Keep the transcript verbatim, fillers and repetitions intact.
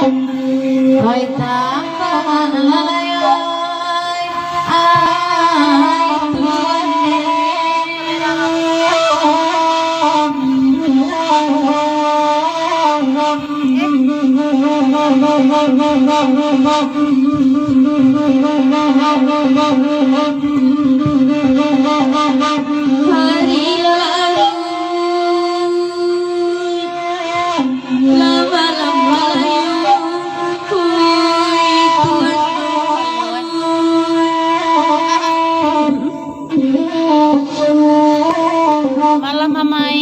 Oi, tambah lalayai, ai Tuhan. Hari larut, lah malam Malayu, oi Tuhan. Malam, Amai.